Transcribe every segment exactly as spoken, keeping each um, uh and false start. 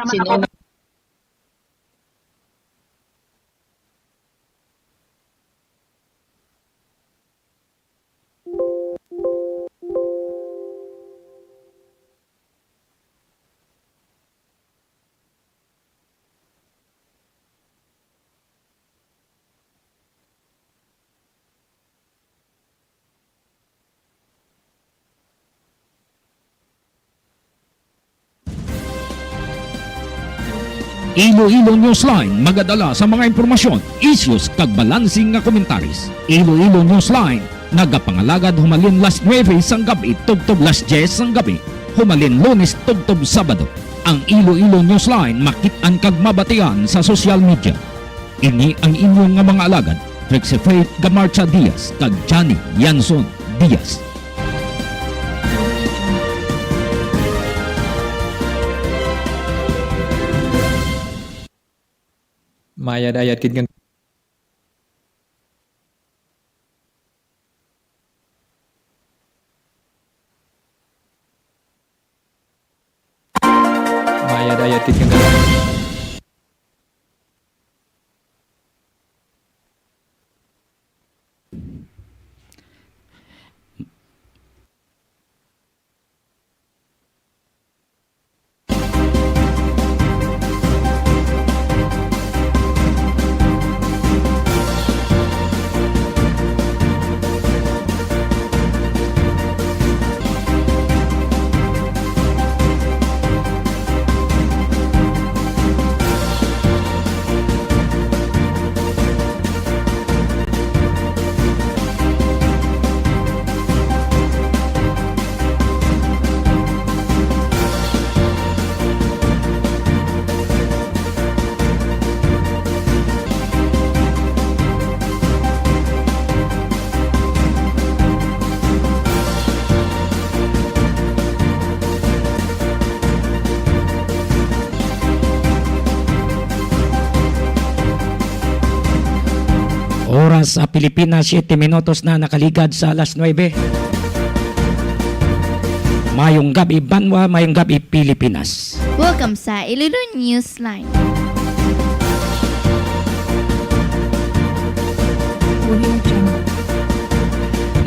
Sin-o na Iloilo Newsline magadala sa mga impormasyon, issues, kag balansing nga komentaris. Iloilo Newsline nagapangalagad humalin las nuebe sang gab-i tubtob las dyes sang gab-i, humalin Lunes tubtob Sabado. Ang Iloilo Newsline makit-an kag mabatian sa social media. Ini ang inyo nga mga alagad, Trixie Faith Gamarcha Diaz kag Johnny Yanson Diaz. Mayad-ayad gid nga Mayad-ayad gid nga gala. Oras sa Pilipinas, siyete minutos na nakaligad sa alas nuebe. Mayong gab-i, banwa, mayong gab-i, Pilipinas. Welcome sa Iloilo Newsline.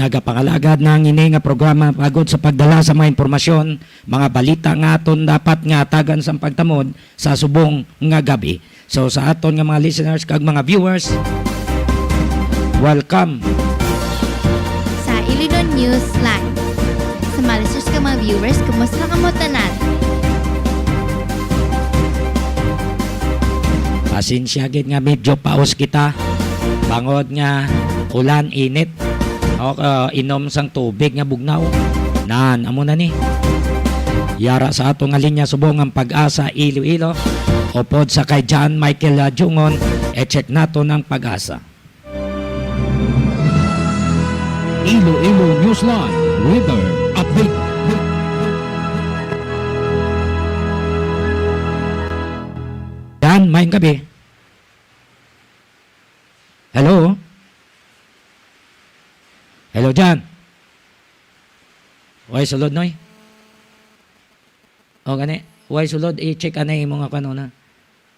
Nagapangalagad na ang ini nga programa pagod sa pagdala sa mga impormasyon, mga balita nga aton dapat nga hatagan sang pagtamod sa subong nga gab-i. So, sa aton nga mga listeners kag mga viewers, welcome sa Iloilo Newsline. Sa mga listeners kag mga viewers, kumusta na kamo tanan? Pasensya gid nga medyo paos kita, bangod nga ulan, init. O, ah, inom sang tubig nga bugnaw. Nan, amo na ni. Yara sa ato nga linya subong ang Pag-asa Iloilo. Upod sa kay John Michael, ah, Jungon, i-check naton ang Pag-asa. Iloilo Newsline Weather Update. John, mayong gab-i. Hello? Hello, John? Way sulod, Noy? O, gani. Way sulod, i-check anay imo nga kuan una.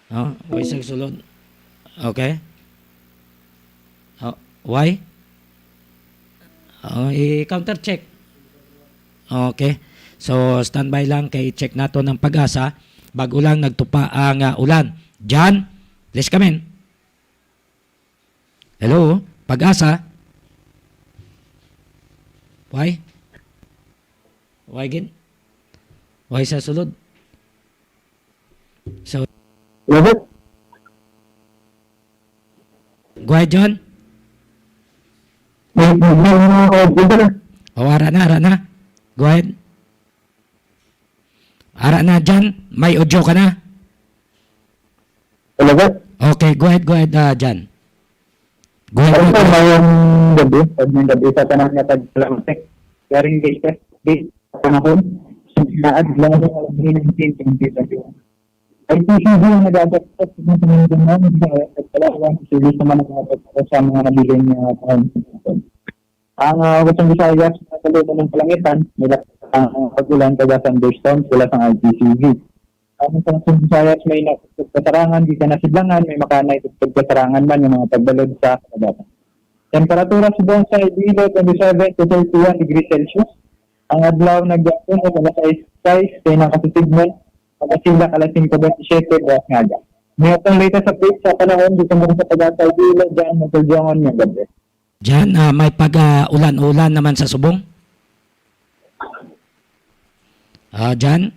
O, way sa sulod. Okay. O, way? O, i-counter check. Okay. So, standby lang kay check naton ang Pag-asa. Bag-o lang nagtupa ang, ah, ulan. John, please come in. Hello, Pag-asa? Why? Why gid? Why sa sulod? So, Hello, sir. Go ahead, John. May, may, may, may, may, may, O, ara na, ara na. Go ahead. Ara na, John. May audio ka na. Hello, sir. Okay, go ahead, go ahead, ah, John. Go ahead, Hello, go sir. Ahead. Mayong gabi. Mayong gabi sa tanan nga tagpalamati. Garing latest update sa panahon sa mga adlaw ng nineteen twenty-two. Ay, P C V ang nag-aabot sa mga panahon sa Palawan, sili sa mga pagkakataon sa mga nabilin nga panahon. Ang, ah, Western Visayas, sa kaluman ng kalangitan, may lakas ang pag-ulan kag thunderstorms, wala sang I P C V. Ang sa Visayas may na-, pagkasarangan, gikan na sidlangan, may makanay pagkasarangan man yung mga pagbalod sa kadagatan. Temperatura sa buong sa Iloilo, twenty-seven to thirty-one degrees Celsius. Ang adlaw nagdapon sa alas sais sais, kay nakasignal, nakasilak alas singko bente siyete buwas nga aga. May atong latest update sa panahon dito mo sa Pagasa Iloilo, dyan, Michael Jongon, nga gabi. Jan, ah, may pag, ah, ulan-ulan naman sa subong. Ah, Jan,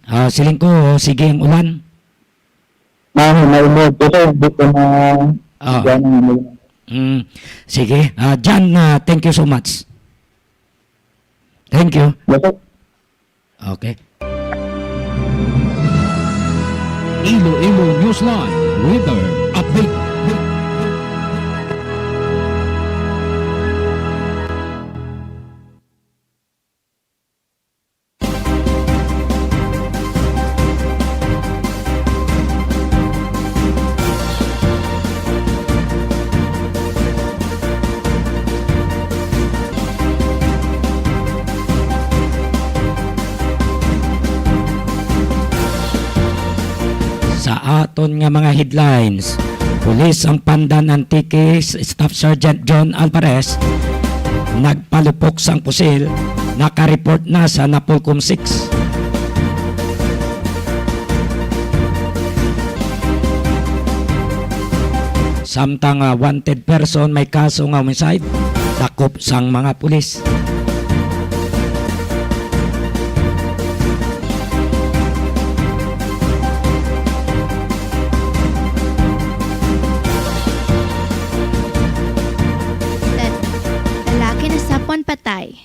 ah, siling ko, sige ang ulan. Ah, may mo, pero hindi ko na Ah. Jan ang ano. Mm, sige. Ah, Jan, ah, thank you so much. Thank you. Yes, sir. Okay. Iloilo Newsline Weather Update. Sa aton nga mga headlines, pulis ang Pandan Antique, Staff Sergeant John Alvarez, nagpalupok sang pusil, naka-report na sa Napolcom six. Samtang, ah, wanted person may kaso nga homicide, dakop sang mga pulis. Lal-, lalaki nasapwan patay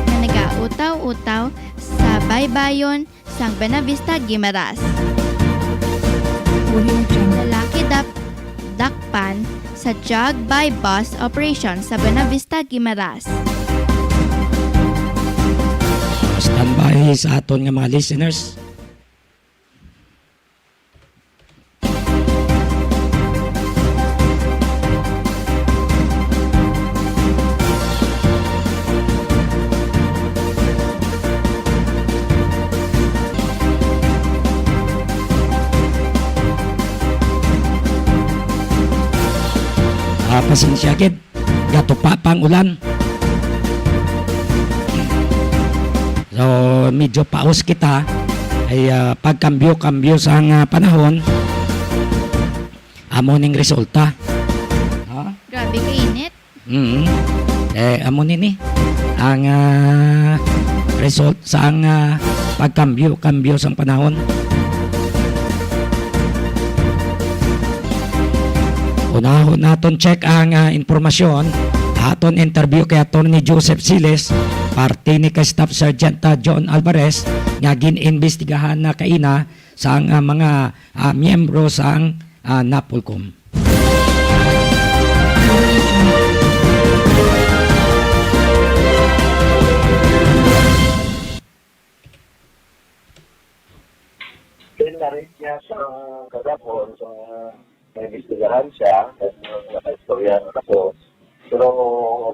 nga nagautaw-utaw sa baybayon sang Buenavista, Guimaras. Audio Jungle. Lalaki dap-, dakpan sa drug buy-bust operation sa Buenavista, Guimaras. Standby sa aton nga mga listeners. Ah, pasensya gid. Gatupa pa ang ulan. So, medyo paos kita. Ay, ah, pagkambyo-kambyo sang, ah, panahon, amo ning resulta. Ha? Grabe ka init. Mm. Eh, amo nini ang, ah, result sa ang, ah, pagkambyo-kambyo sang panahon. Unahon naton check ang, ah, impormasyon. Aton interview kay Attorney Joseph Siles, parte ni kay Staff Sergeant, ah, John Alvarez, nga gin-imbestigahan na kaina sang, ah, mga, ah, miyembro sang, ah, Napolcom. Then, na-rape niya sa kagapon, sa may imbestigahan siya, sa mga istorya ng kaso. Pero,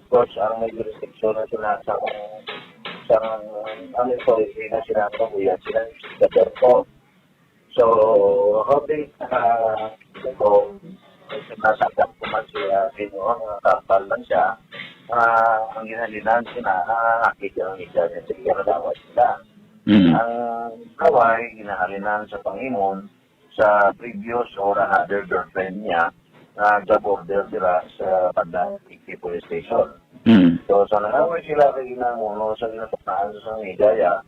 of course, ang may jurisdiction na sila sa, sa, ang authority na sila ang kabuyan, sila yung investigador po. So, according sa kung natanggap ko man siya, Ginoo, nga kapal lang siya, ah, ang ginhalinan siya na, ah, nakakita ng isa niya, sige, nalawas sila. Mm. Ang away, ginahalinan sa pangimon sa previous or another girlfriend niya na job order dira sa Pandan Antique Police Station. Mm. So, sa nangaway sila kay ginamuno sa ginatuparan sa San Miguel,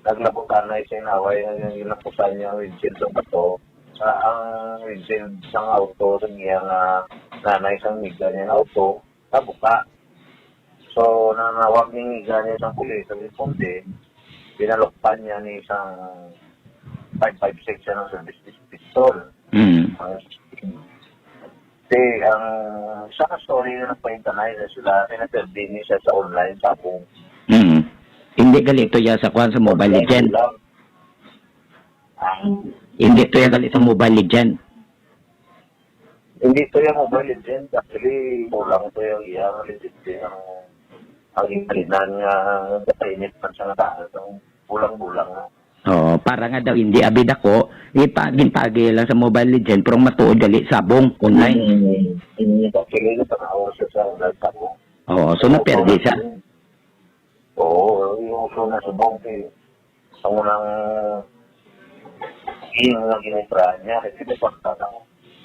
naglabutanay sa inaway nga ginapusan niya ang windshield sa bato. Sa ang windshield sa auto sa niya nga nanay sa miga niya nga auto, nabuka. So, nanawag ni miga niya sa pulis, ang responde, pinalukpan niya ni isang five five six siya ng service pistol. Mm. Ang, si, ang sa story na nagpahintanay na sila, pinaterdin niya siya sa online, sabong. Mm. Hindi gali to ya sa kwan sa Mobile Legend. Ang Hindi to ya gali sa Mobile Legend. Hindi to ya Mobile Legend. Actually, kulang to yung iya. Legend din ang, ang ginhalinan nga kapainit man siya nga tao. Bulang-bulang na. Oo, para nga daw hindi abi dako, ipa-, ginpagi lang sa Mobile Legend, pero ang matuod gali sabong online. Mm, mm, actually, natanaw siya sa online sabong. Oo, so Ang naperde siya. Oo, yung uso na sabong, eh. Ang unang, yung mga ginitrahan niya, kasi may pagtatang.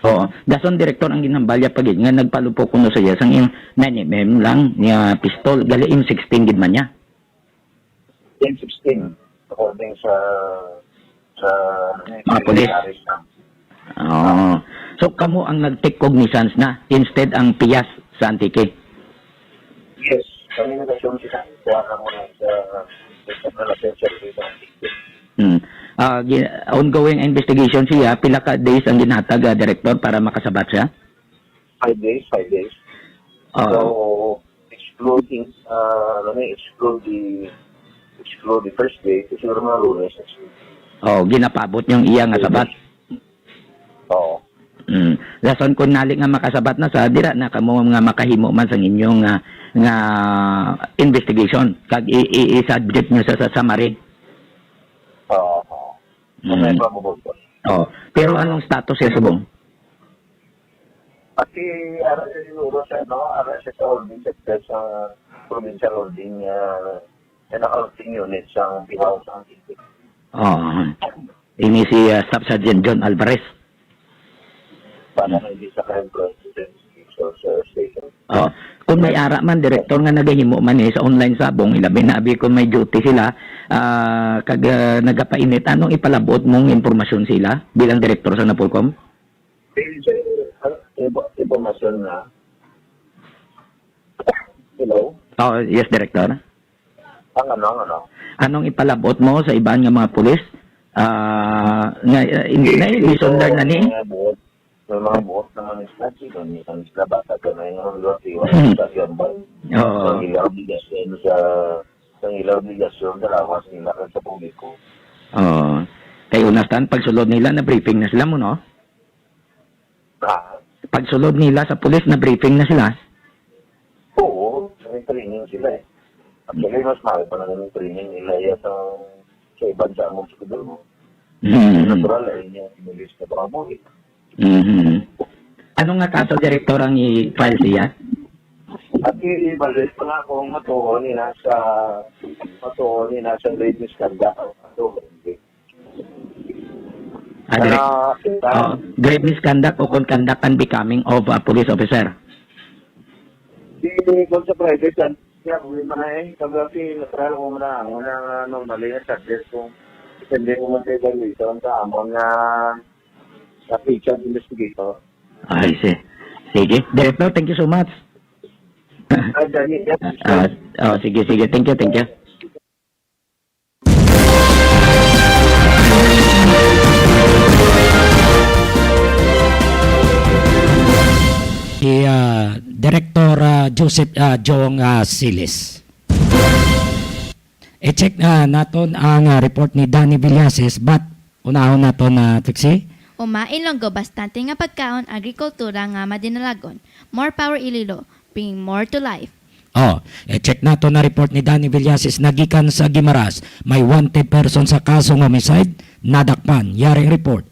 Oo, dason, Direktor, ang ginhambalya pa gid nga nagpalupok kuno sa iya sang yung nine M M lang nga pistol, gali yung sixteen gid man niya. Ten sixteen, according sa, sa, ano, Mga pulis. Military stamp. Oo. So, kamo ang nag-take cognizance na instead ang piyas sa Antique? Yes, kami nag-assume sila. Kuha na mo na sa, sa, sa, sa, sa, Hmm. Ah, gi-, ongoing investigation siya. Pila ka days ang ginhatag, ah, Director, para makasabat siya? Five days, five days. Ah. So, excluding, ah, ano ni, exclude the, exclude the first day, kasi siguro mga Lunes, next week. Oh, ginapabot yung iya nga sabat. Oo. Mm. Dason kung nali nga makasabat na sa, dira na kamo nga makahimo man sa inyong nga, nga investigation, kag i-, i-, i-subject nyo sa, sa summary. Oo, oo. Mm. May probable po. Oh, pero anong status siya subong? Pati, ara siya siguro sa, ano, ara siya sa holding center sa provincial holding, ah, sa naka-holding unit sa Pihaw sa Antique. Oh, ini si, ah, Staff Sergeant John Alvarez. Para hindi sa crime prevention sa station. Oh, kung may ara man, direktor nga nagahimo man eh sa online sabong, ilabi na abi kung may duty sila, ah, kag, ah, nagapainit, anong ipalabot mong impormasyon sila bilang direktor sa Napolcom? Based sa, ah, info-, impormasyon na. Hello? Oh, yes, Director. Ang ano, ang ano? Anong ipalabot mo sa iban nga mga pulis? Ah, nga, eh, hindi na, eh, Dito, bisundar na ni? May mga buot, may mga buot naman sila, sino, minsan sila bata ka na yung mga luwag, iwan Hmm. Sa gambal. Oo. Ang ilang obligasyon sa, ang ilang obligasyon sa lawas nila kag sa publiko. Oo. Kay unastan, pagsulod nila, na-briefing na sila mo, no? Ha? Pagsulod nila sa pulis, na-briefing na sila? Oo, may training sila eh. Actually, mas mahal pa na yung training nila yan sa, sa ibang sa among school. Mm. Natural eh, yung English na baka mo eh. Mhm. Ano nga kaso, Direktor, ang i-file siya? At i-evaluate pa nga kung matuon nila sa, matuon nila sa grade misconduct. Ah, direct-, Ano, kita? Oh, grave misconduct o kung conduct unbecoming of a police officer. Di, di, kung sa private, yan, yan, hindi man na eh. Kagabi, na-trial ko muna. Ang unang, ah, normally, yung subject kung hindi ko man sa evaluation, sa among, ah, sa patient investigator. I see. Sige. Director, thank you so much. Ah, dali, yes. Ah, oh, sige, sige. Thank you, thank you. Si, ah, Director, ah, Joseph, ah, Jong, ah, Siles. I-check, ah, naton ang, ah, report ni Danny Villasis, but unahon naton na, Trixie. Uma, Ilonggo, bastante nga pagkaon, agrikultura nga madinalagon. More power, Iloilo. Bring more to life. Oh, i-check nato na report ni Danny Villasis na gikan sa Guimaras. May wanted person sa kasong homicide, nadakpan. Yari ang report.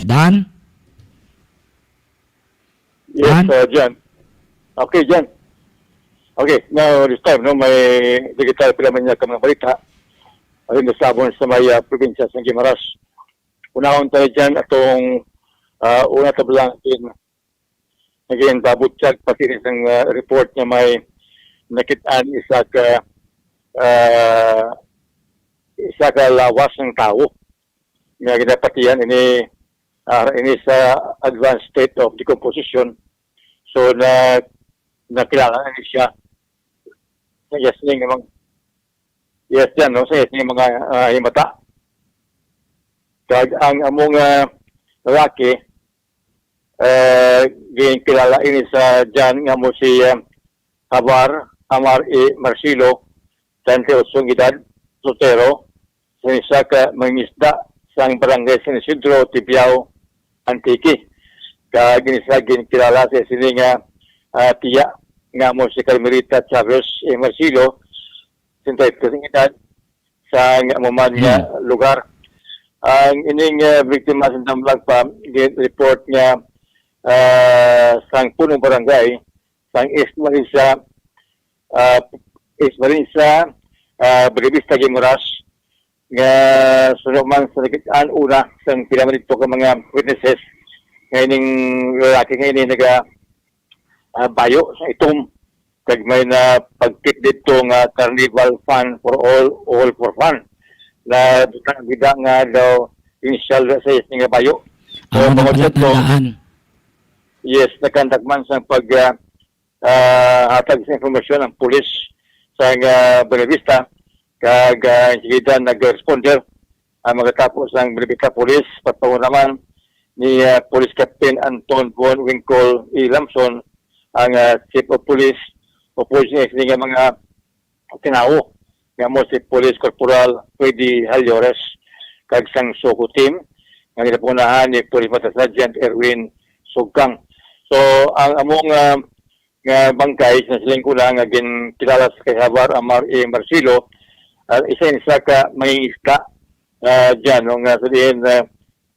Dan? Yes, Jan? Uh, Jan. Okay, Jan. Okay, now this time, no, may digital pila man niya ka mga balita. Ayun, nasabon sa may, uh, probinsya sa Guimaras. Unahon tayo dyan atong, uh, una tablangkin naging babutyag pati rin sa, uh, report nga may nakitaan isa ka, uh, isa ka lawas ng tao nga ginapatihan ini, ah, ini sa advanced state of decomposition. So, na, nakilala na ni siya. Sa yes ning mga, yes yan, no? Sa yes ning mga, ah, himata. Kag ang among, ah, lalaki, eh, ginkilala ini sa Jan nga mo si, ah, Habar Amar E. Marcelo, treinta y ocho ang edad, soltero, sa isa ka mangingisda sang barangay San Isidro, Tibiao, Antique. Kag ini sa ginkilala sa sini nga, ah, tiya nga amo si Carmelita Chavez A. Marcillo, sesenta y tres ang edad, sang amo man nga Hmm. lugar. Ang ining, ah, biktima sa damlag pa, gin-report nga, ah, sang punong barangay, sang East Valencia, ah, East Valencia, ah, Buenavista, Guimaras, nga suno man sa nakit-an una sang pila man dito ka mga witnesses nga ining lalaki nga ini naga, ah, bayo sa itom, kag may na pagkit dito nga carnival fun for all, all for fun. Na bida nga daw initial sa isang nga bayo. So, Amo na mga pala totoo, tandaan. Yes, nagkandak man sang pag, ah, ah, hatag sa informasyon ang pulis sa, ah, Buenavista, kag, ah, enseguida nag-responder ang mga tapo sang Buenavista Police, pagpanguna man ni, ah, Police Captain Anton Von Winkle E. Lamson, ang, ah, Chief of Police, o police nga sini nga mga tinawo, nga mo si Police Corporal Freddy Halyores, kag sang SOCO team, nga ginapangunahan ni Police Master Sergeant Erwin Sugkang. So, ang among, ah, nga bangkay, sa siling ko lang, nga ginkilala sa kay Habar Amar A. Marcelo, ah, isa ini sa ka mangingisda, ah, dyan, no, nga sabihin, ah,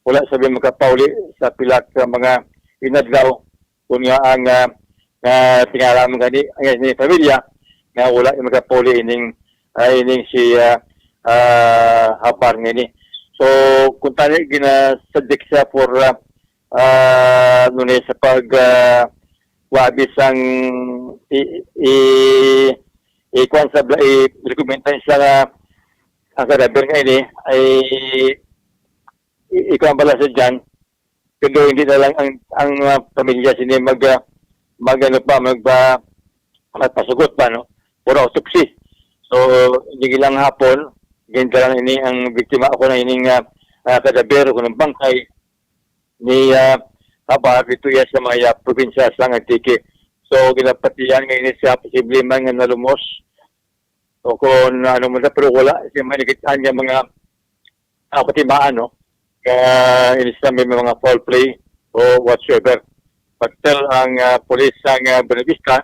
wala sabi makapauli sa pila ka mga inadlaw, kun nga ang, ah, nga tingala man gani ang ining pamilya nga wala yung makapauli ining, ah, ining si, ah, ah, Habar ngini. So, kung tani gina-subject siya for, ah, ah, ano ni, sa pag, ah, wabi sang i, i, i, kuwan sa bla-, i, dokumenta siya nga ang kadaver nga ini ay i-, ikaw ang balas dyan. Pero hindi na lang ang, ang, ah, pamilya sini mag, ah, mag, ano pa, mag, ah, magpasugot pa, no? Puro autopsy. So, hindi lang hapon, gindalan ini ang biktima ako na ining, ah, ah, kadaver o ng bangkay ni, ah, Habar dito iya sa mga probinsya sa Antique. So, ginapatihan nga ini siya posible man nga nalumos o kung ano man, pero wala siya may nakitaan nga mga, ah, katimaan, no? Nga ini sa may mga foul play o whatsoever. But still, ang, ah, pulis sa, ah, Buenavista,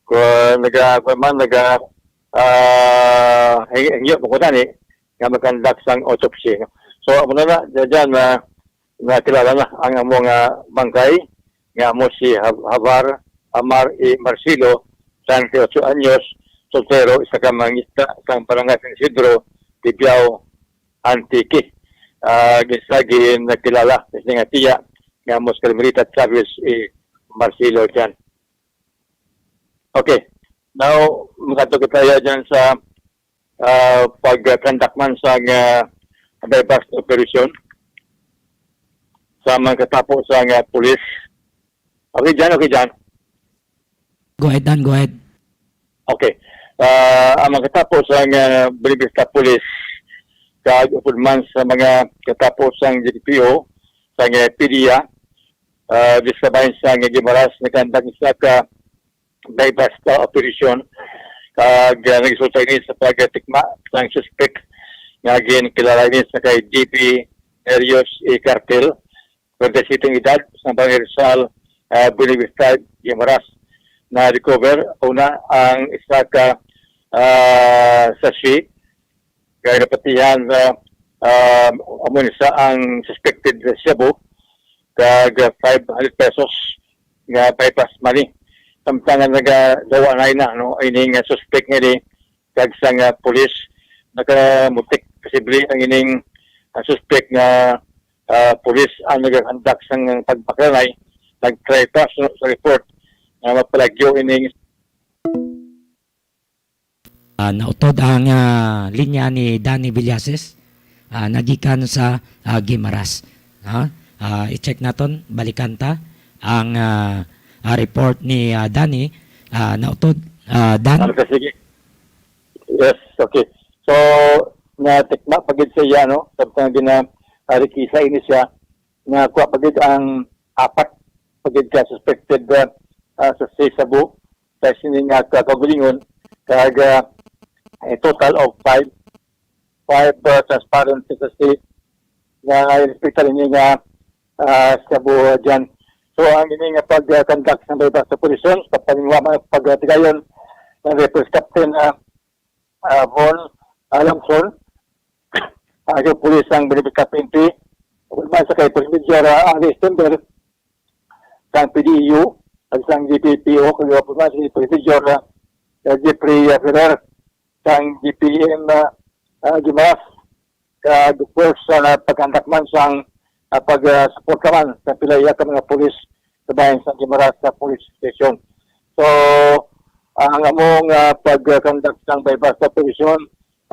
kung naga-, kung man, naga-, ah, hing-, hingyo mo ko tani, nga mag-conduct sang autopsy, no? So, amo na na, dyan, dyan, ah, nakilala na ang among, ah, bangkay, nga amo si Hav-, Havar Amar E. Marcelo, treinta y ocho anyos, soltero, isa ka mangisda, sang barangay San Isidro, Tibiao, Antique. Ah, gisa gin nakilala, isa nga tiya, nga amo si Carmelita Chavez E. Marcelo dyan. Okay. Now, makato kita dyan sa, ah, pag-conduct man sa, ah, buy-bust operation sa mga katapo sa, ah, pulis. Okay, Jan? Okay, Jan? Go ahead, Dan. Go ahead. Okay. Ah, ang mga katapo sa, ah, Buenavista Police, kag upod man sa mga katapo sa G P P O, sa, ah, PDEA, ah, di sa bahin sa, ah, Guimaras, nagkandak isa ka buy-bust, ah, operation. Kag, ah, nagresulta ini sa pagtikma sang suspek nga ginkilala ini sa kay D P Nerios A. Cartel, twenty-seven ang edad, sa Barangay Rizal, ah, Buenavista, Guimaras. Na-recover una ang isa ka, ah, sachet kay napatihan, ah, ah, amo ni sa ang suspected shabu, kag five hundred pesos nga buy-bust money. Samtang nga nagadawa na ina, no, ini nga suspect nga ni, kag sa nga pulis, nakamutik posible ang ining, ah, suspect nga, ah, pulis ang nagakandak sang pagpaklanay, nag-try pa sa, sa report nga mapalagyo ining Ah, nautod ang, ah, linya ni Danny Villases, ah, nagikan sa, ah, Guimaras. Ha? Ah, i-check naton, balikan ta ang, ah, ah, report ni, ah, Danny. Ah, nautod, ah, Dan? Ah, sige. Yes, okay. So, natikma pa gid sa iya, no? Samtang gina-, ah, rikisa ini siya, nga kuha pa gid ang apat pa gid ka suspected, ah, ah, sa shabu sa sini nga ka-, kaugalingon, kag, ah, a total of five, five, ah, transparent sachet nga inspekta ninyo nga, ah, sa buho dyan. So, ang ini nga pag-conduct sa may bus operation, sa paningwa, pagtigayon ng Police Captain, ah, ah, Von Alamson, ang pulis sang Buenavista P N P, man sa kay Police Major, ah, Alice Timber, sang P D E U, at sang G P P O, kag man sa kay Police Major, ah, Jeffrey, ah, Ferrer, sang G P M, ah, ah, Guimaras, kag of course, ah, paghandakman sang, ah, pag, ah, suporta man sa pila iya ka mga pulis sa bahin sang Guimaras sa police station. So, ang among, ah, pag-conduct sang buy-bust operation,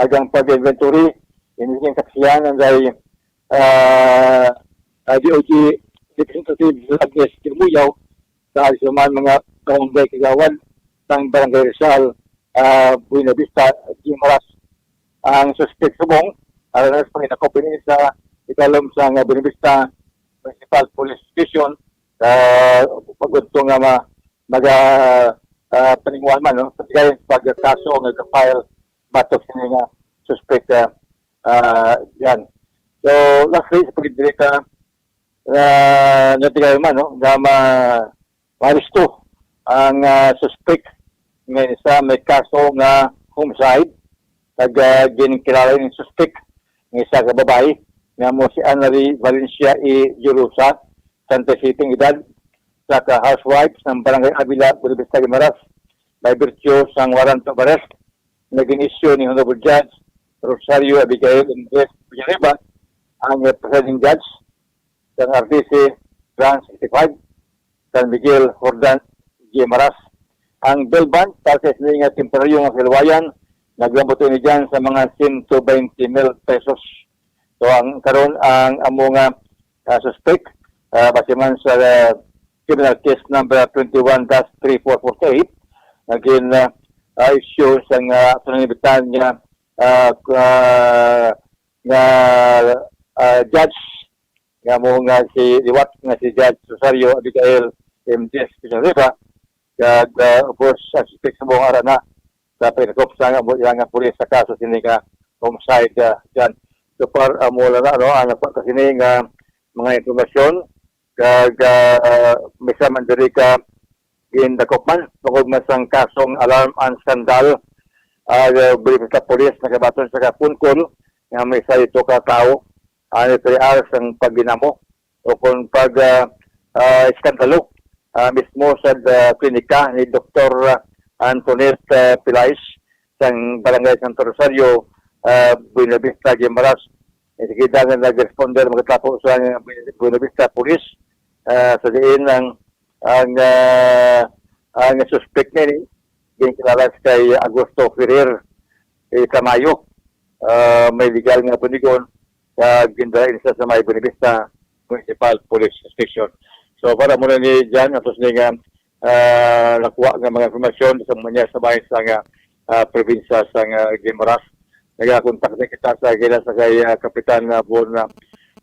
ag ang pag-inventory, ini ang saksihan ang kay, ah, ah, D O J Representative Agnes Timuyaw, sa isuman mga barangay kagawad sang Barangay Rizal, ah, Buenavista, Guimaras. Ang suspek subong, alang sa panginakop ini sa ikalom sang Buenavista Municipal Police Station, ah, pag-udto nga ma-, maga-, ah, paningwal man, no? Sa pagkaso nga ga-file batok sini nga suspek, ah, ah, yan. So, lastly, sa pagdirekta, ah, natigayon man, no, nga ma-, maaresto ang, ah, suspek nga isa may kaso nga homicide. Nag, ah, ginkilala ning suspek nga isa ka babayi nga mo si Annalie Valencia E. Jurusa, treinta y siete ang edad, sa ka housewife sa Barangay Avila, Buenavista, Guimaras, by virtue sang warrant of arrest nga gin-issue ni Honorable Judge Rosario Abigail Andres Villarriba, ang, eh, presiding judge sang R T C Branch eighty-five, San Miguel, Jordan, Guimaras. Ang bail bond para sa sini nga temporaryo nga kaluwayan, naglambot ini dyan sa mga siyento baynte mil pesos. So, ang karon ang amo nga, ah, suspek, ah, base man sa, ah, criminal case number twenty-one dash three four forty-eight, naging, ah, ah, issue sa nga, ah, pananglitan nga, ah, ah, nga, ah, judge nga mo nga si liwat nga si Judge Rosario Abigail M. Diaz Villarriba, kag, ah, of course, ang suspek sa buong arana sa pinakop sa nga mo ilang nga pulis sa kaso sini nga homicide, ah, dyan. So far, amo lang na, ano, ang nagpata sini nga mga informasyon, kag, ah, misa man diri ka gindakop man tungod man sang kasong alarm and scandal, ah, Buenavista Police nagabaton sa kapunkol nga may sayto ka tawo ang nagtaliar sang pagginamo o kung pag, ah, ah, iskandalo, ah, mismo sa, ah, klinika ni Doktor Antoinette, ah, Pilais sang Barangay Santo Rosario, ah, Buenavista, Guimaras. Eh, kita nga nag-responder magkatapo sa Buenavista Police, ah, sa diin ang, ang, ah, ang suspect nga ni ginkilala kay Augusto Ferrer, eh, Tamayo. Ah, may legal nga punigon, kag gindala ini sa may Buenavista Municipal Police Station. So, para muna ni Jan, atos ni nga, ah, nakuha nga mga informasyon sa mga sa bahin sa nga, ah, probinsya sa nga Guimaras. Nagakontak na kita sa gila sa kay, ah, Kapitan, ah, Bon, ah,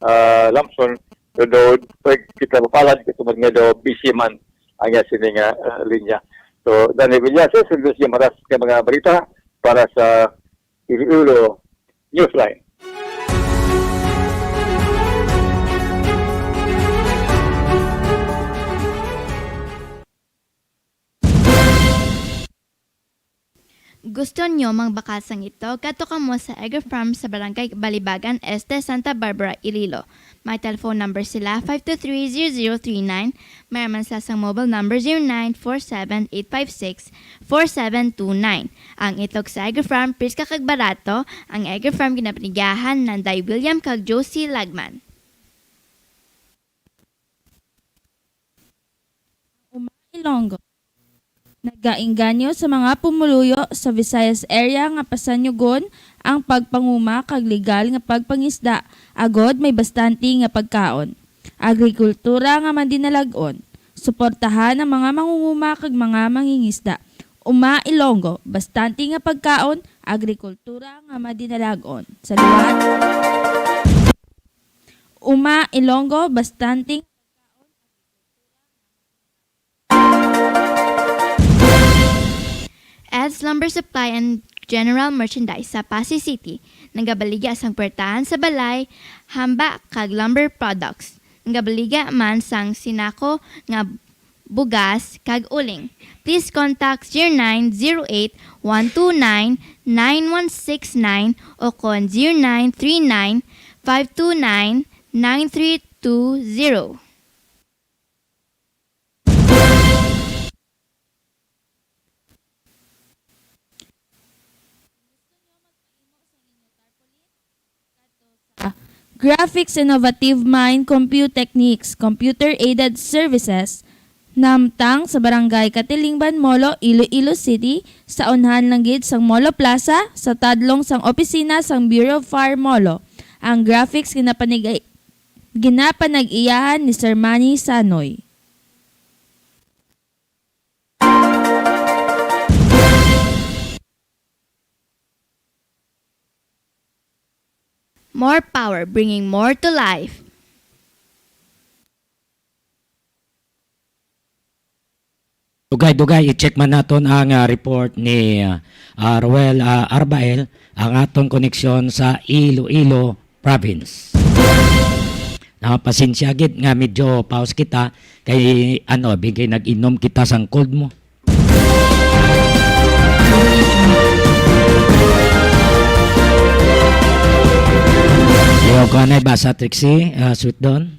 ah, Lamson. Pero pag kita mapalad, kita man nga daw busy man ang, ah, sini nga, ah, linya. So, Danny Villases, Luis Guimaras, nga mga balita para sa Iloilo Newsline. Gusto nyo mangbakal sang itlog? Kadto kamo sa Egger Farm sa Barangay Balibagan Este, Santa Barbara, Iloilo. May telephone number sila, five two three zero zero three nine. May man sila sang mobile number, zero nine four seven eight five six four seven two nine. Ang itlog sa Egger Farm, preska kag barato. Ang Egger Farm ginapanigyahan ni Nanday William kag Josie Lagman. Uma Ilonggo. Nagainganyo sa mga pumuluyo sa Visayas Area nga pasanyugon ang pagpanguma kag legal nga pagpangisda, agod may bastante nga pagkaon, agrikultura nga madinalag-on. Suportahan ang mga mangunguma kag mga mangingisda. Uma Ilonggo, bastante nga pagkaon, agrikultura nga madinalag-on. Sa liwat, Uma Ilonggo, bastante Ed's Lumber Supply and General Merchandise sa Passi City, nagabaligya sang puwertahan sa balay, hamba, kag lumber products. nga baligya man sang sinako nga bugas kag uling. Please contact zero nine zero eight, one two nine, nine one six nine o kon zero nine three nine, five two nine, nine three two zero. Graphics Innovative Mind Compute Techniques, Computer Aided Services, namtang sa Barangay Katilingban, Molo, Iloilo City, sa unhan lang gid sang Molo Plaza, sa tadlong sang opisina sang Bureau of Fire, Molo. Ang graphics ginapanig-, ginapanag-iyahan ni Sir Manny Sanoy. More power, bringing more to life. Dugay-dugay, i-check man naton ang, ah, report ni, ah, ah, Roel, ah, Arbael, ang aton koneksyon sa Iloilo Province. Ah, pasensya gid nga medyo pause kita kay, ano, bigay nag-inom kita sang cold mo. Leo, kanay ba sa Trixie, ah, Sweet Dawn?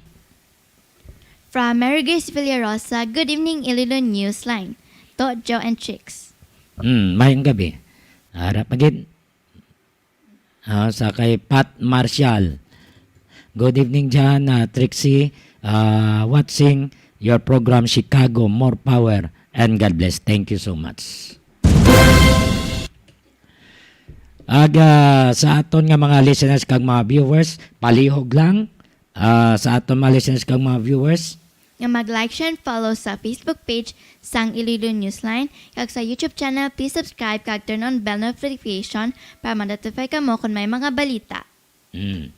From Mary Grace Villarosa, "Good evening, Iloilo Newsline. To Joe and Chicks." Hmm, mayong gabi. Ara pa gid. Ah, sa kay Pat Marshall. "Good evening, Jan, ah, Trixie. Ah, watching your program, Chicago. More power and God bless." Thank you so much. Aga, sa aton nga mga listeners kag mga viewers, palihog lang. Ah, sa aton mga listeners kag mga viewers, nga mag-like, share, and follow sa Facebook page sang Iloilo Newsline, kag sa YouTube channel, please subscribe kag turn on bell notification para ma-notify kamo kon may mga balita. Mm.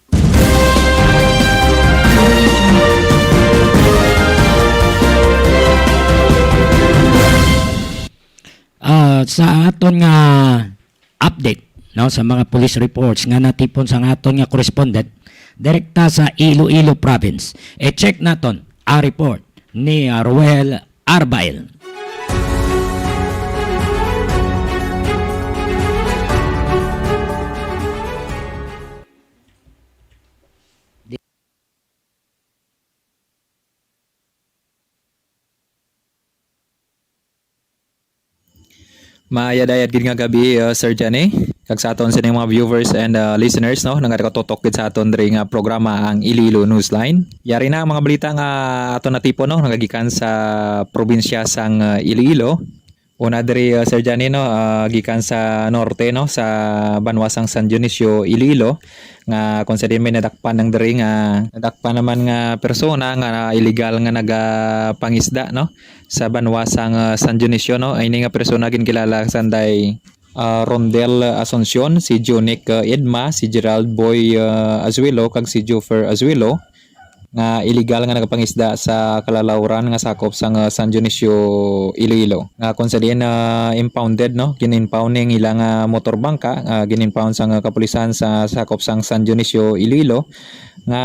Ah, sa aton nga update, no, sa mga police reports nga natipon sa aton nga correspondent direkta sa Iloilo Province. I-check naton ang report ni, ah, Roel Arbail. Maayadayad gid nga gabi, uh, Sir Johnny, kag sa aton sining mga viewers and, uh, listeners, no, nga nakatutok gid sa aton diri nga programa, ang Iloilo Newsline. Yari na ang mga balita nga aton natipon, no, nagagikan sa probinsya sang, uh, Iloilo. Una diri, uh, Sir Johnny, no, uh, gikan sa norte, no, sa banwa sang San Dionisio, Iloilo, nga kung sa diin may nadakpan nang diri nga nadakpan naman nga persona nga illegal nga nagapangisda, no, sa banwa sang, uh, San Dionisio, no. Ini nga persona ginkilala sanday, ah, Rondel Asuncion, si Junic, ah, Edma, si Gerald Boy, ah, Azuelo, kag si Jofer Azuelo, nga illegal nga nagapangisda sa kalalawran nga sakop sang, ah, San Dionisio, Iloilo. Nga kung sa diin, ah, impounded, no, gin-impound ning ila nga motor bangka, ah, gin-impound sang, ah, kapulisan sa sakop sang San Dionisio, Iloilo, nga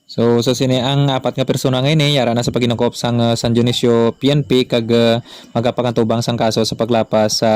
So, sa sini ang apat nga persona nga ini, yara na sa paginakop sang, uh, San Dionisio P N P kag, uh, magapakatubang sang kaso sa paglapas sa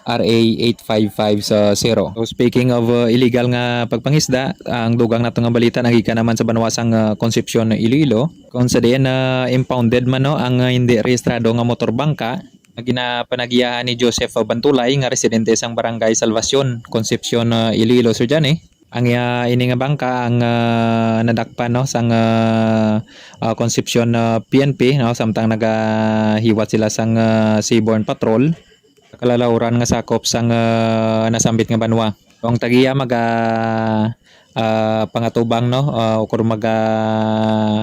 R A eight five five sa zero. So, speaking of, uh, illegal nga pagpangisda, ang dugang nato nga balita nagikan naman sa banwa sang, uh, Concepcion, Iloilo, kung sa diin na impounded man, no, ang, uh, hindi rehistrado nga motor bangka nga ginapanagiyahan ni Joseph Bantulay nga residente sang Barangay Salvacion, Concepcion, uh, Iloilo, Sir Johnny. Ang, ah, ini nga bangka ang, ah, nadakpan, no, sang, ah, ah, Concepcion, ah, P N P, no, samtang nagahiwat sila sang, ah, seaborne patrol sa kalalawran nga sakop sang, ah, nasambit nga banwa. So, ang tag-iya maga, ah, pangatubang, no, ah, ukon maga,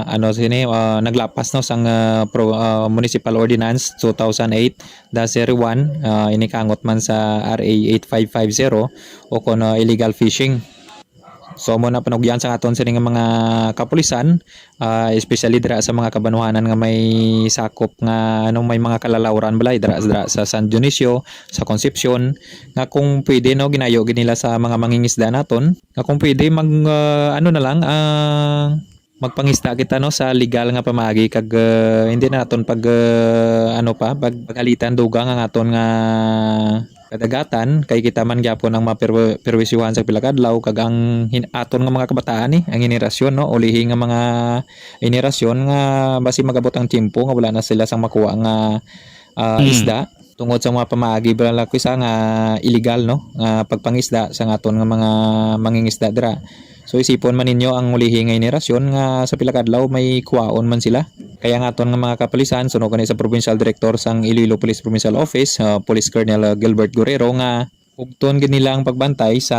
ano sini, ah, naglapas, no, sang, ah, pro-, ah, Municipal Ordinance two thousand eight dash zero one, ah, ini kaangot man sa R A eight five five zero o kon, ah, illegal fishing. So, amo na panugyan sa aton sini nga mga kapulisan, ah, especially dira sa mga kabanwahanan nga may sakop nga, ano, may mga kalalawran balay dira, dira sa San Dionisio, sa Concepcion, nga kung pwede, no, ginayo gid nila sa mga mangingisda naton nga kung pwede mag, ah, ano na lang, ah, magpangisda kita, no, sa legal nga pamaagi, kag, ah, hindi na naton pag, ah, ano pa, pag, paghalitan dugang ang aton nga kadagatan, kay kita man gyapon ang maperwe-, perwisyohan sa pila ka adlaw, kag ang hin-, aton nga mga kabataan, eh, ang henerasyon, no, ulihi nga mga henerasyon nga basi mag-abot ang tiyempo nga wala na sila sang makuha nga, ah, Hmm. isda tungod sa mga pamaagi, bala, kusa nga illegal, no, nga pagpangisda sa aton nga mga mangingisda dira. So, isipon man ninyo ang ulihi nga henerasyon nga sa pila ka adlaw may kuwaon man sila. Kaya ang aton nga mga kapulisan, suno kani sa provincial director sang Iloilo Police Provincial Office, ah, Police Colonel, ah, Gilbert Guerrero, nga ugton gid nila ang pagbantay sa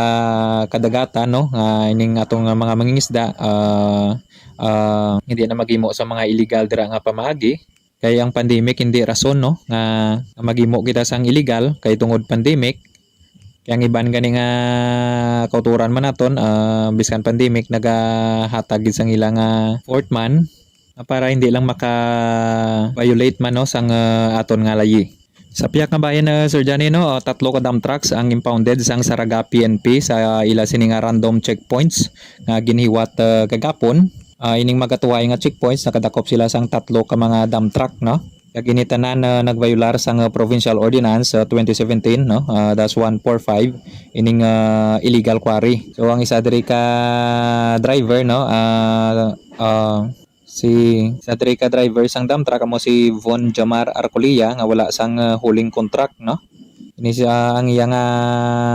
kadagatan, no, nga ining atong nga mga mangingisda, ah, ah, hindi na maghimo sa mga illegal dira nga pamaagi. Kay ang pandemic hindi rason, no, nga, nga maghimo kita sang illegal kay tungod pandemic. Kay ang iban gani nga kautoran man naton, ah, biskan pandemic, nagahatag gid sang ila nga fourth man, nga para hindi lang maka-violate man, no, sang, ah, aton nga layi. Sa pihak nga bahin, ah, Sir Johnny, no, ah, tatlo ka dump trucks ang impounded sang Zarraga P N P sa ila sini nga random checkpoints nga ginhiwat, ah, kagapon. Ah, ining magatuhay nga checkpoints, nakadakop sila sang tatlo ka mga dump truck, no? Kag ini tanan, ah, nagviolar sang, ah, provincial ordinance, ah, twenty seventeen, no? Ah, dash one four five, ining, ah, illegal quarry. So, ang isa diri ka driver, no? Ah, ah, si, isa diri ka driver sang dump truck amo si Von Jamar Arcolia nga wala sang, ah, hauling contract, no? Ini siya, ang iya nga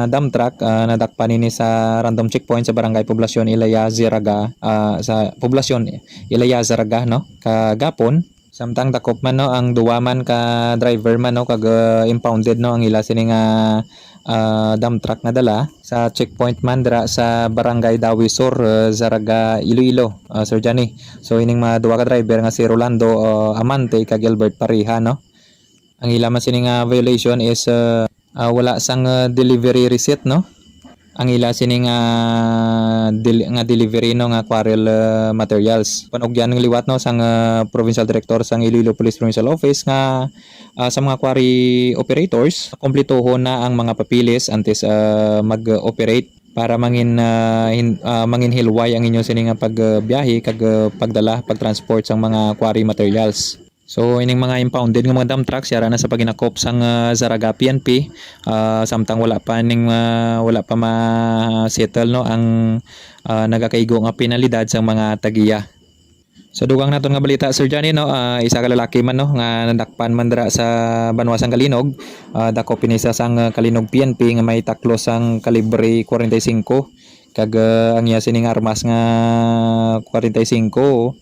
dump truck, ah, nadakpan ini sa random checkpoint sa Barangay Poblacion Ilaya, Zaraga, ah, sa Poblacion Ilaya, Zaraga, no, kagapon. Samtang dakop man, no, ang duwa man ka driver man, no, kag, ah, impounded, no, ang ila sini nga, ah, dump truck nga dala sa checkpoint man dira sa Barangay Dawi Sur, ah, Zaraga, Iloilo, ah, Sir Johnny. So, ining mga duwa ka driver nga si Rolando, ah, Amante kag Gilbert Pareha, no? Ang ila man sini nga violation is, uh, uh, wala sang, uh, delivery receipt, no? Ang ila sini nga del-, nga delivery, no, nga quarry, uh, materials. Panugyan nga liwat, no, sang, uh, provincial director sang Iloilo Police Provincial Office nga, uh, sa mga quarry operators, kumplituhon na ang mga papeles antes, uh, mag-operate para mangin, uh, hin-, uh, manginhilway ang inyo sini nga pagbiyahe kag, uh, pagdala, pagtransport sang mga quarry materials. So, ining mga impounded nga mga dump trucks, yara na sa paghinakop sang, ah, Zaraga P N P, ah, samtang wala pa ning, ah, wala pa ma-settle, no, ang, ah, nagakaigo nga penalidad sang mga tagiya. Sa dugang naton nga balita, Sir Johnny, no, ah, isa ka lalaki man, no, nga nadakpan man dira sa banwa sang Calinog, ah, dakop ini sa sang, ah, Calinog P N P nga may taklos sang kalibre forty-five, kag, ah, ang iya sining armas nga forty-five,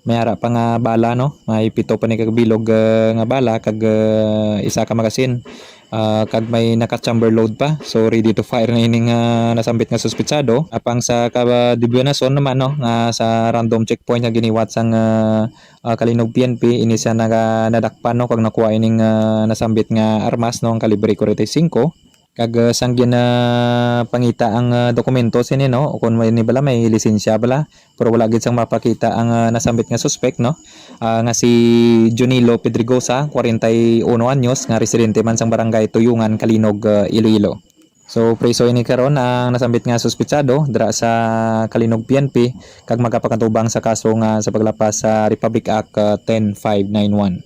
may ara pa nga bala, no? May pito pa ni ka bilog, ah, nga bala, kag, ah, isa ka magasin. Ah, kag may naka-chamber load pa. So, ready to fire na ining, ah, nasambit nga suspetsado. Apang sa kadibyonason naman, no, nga sa random checkpoint nga giniwat sang, ah, ah, Calinog P N P, ini siya naga-, nadakpan, no, kag nakuha ining, ah, nasambit nga armas, no, ang kalibre forty-five. Kag, ah, sang gin-, ah, pangita ang, ah, dokumento sini, no, o kung may, ni bala, may lisensya bala, pero wala gid sang mapakita ang, ah, nasambit nga suspek, no, ah, nga si Junilo Pedregosa, forty-one anyos, nga residente man sang barangay Tuyungan, Calinog, ah, Iloilo. So, preso ini karon ang nasambit nga suspetsado dira sa Calinog P N P, kag magapakatubang sa kaso nga sa paglapas sa Republic Act, ah, ten five nine one.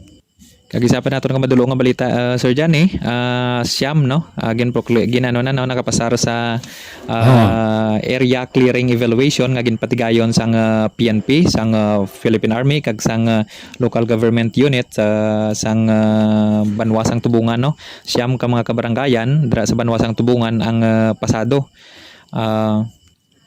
Kag isa pa naton nga madulo nga balita, ah, Sir Johnny, ah, siyam, no? Ah, ginprokle-, ginano na, no, nakapasar sa, ah, Ah. area clearing evaluation nga ginpatigayon sang, ah, P N P, sang, ah, Philippine Army, kag sang, ah, local government unit, ah, sang, ah, banwa sang Tubungan, no? Siyam ka mga kabaranggayan dira sa banwa sang Tubungan ang, ah, pasado. Ah,